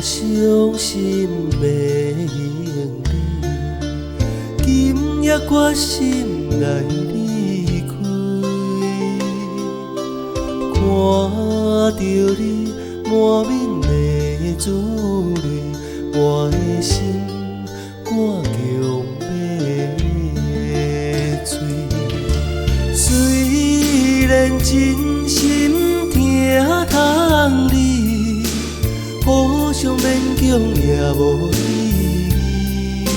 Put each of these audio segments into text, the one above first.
傷心的行李，今夜決心來離開。看著你滿面的珠淚，我的心肝強欲碎。雖然真心疼痛你，互相勉強也無意義。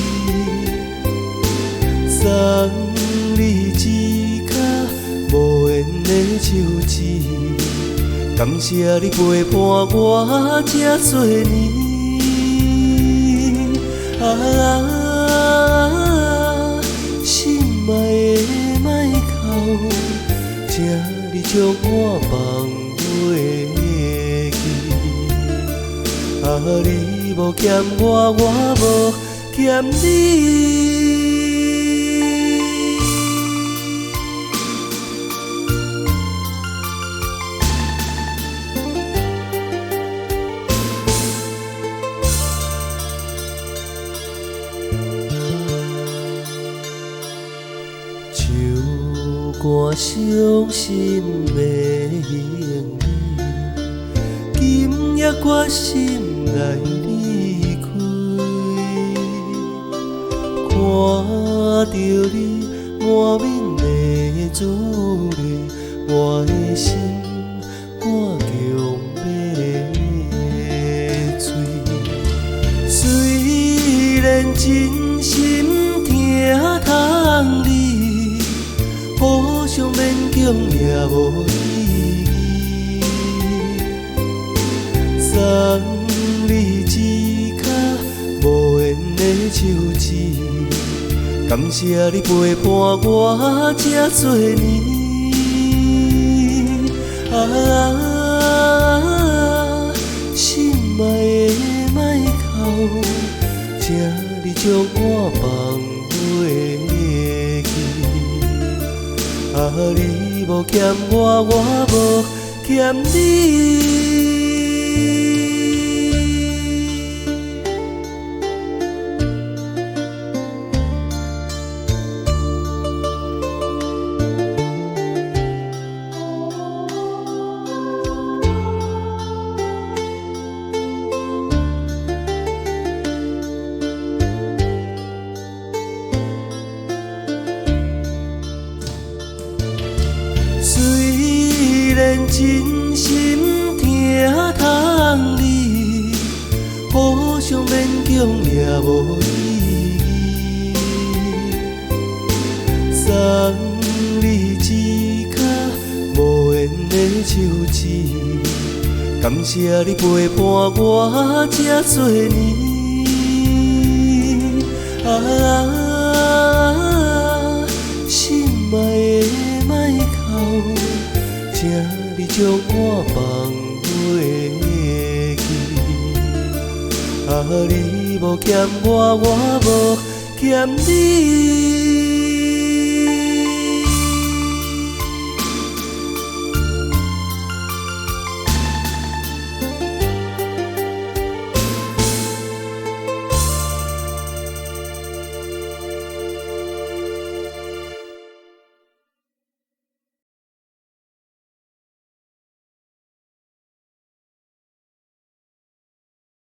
送你一跤無緣的手指，感謝你陪伴我這多年。啊，心愛的莫哭，請你將我放袂記。啊，你無欠我，我無欠你。唱歌傷心的行李，今夜決心來離開。看著你滿面的珠淚，我的心肝強欲碎。雖然真心疼痛你，互相勉強也無意義。送你一跤無緣的手指，感謝你陪伴我這多年。啊，心愛的莫哭，請你將我放袂記。啊，你無欠我，我無欠你。雖然真心疼痛你，互相勉強也無意義。送你一跤無緣的手指，感謝你陪伴我這多年。啊，心愛的莫哭，請你將我放袂記。啊，你無欠我，我無欠你。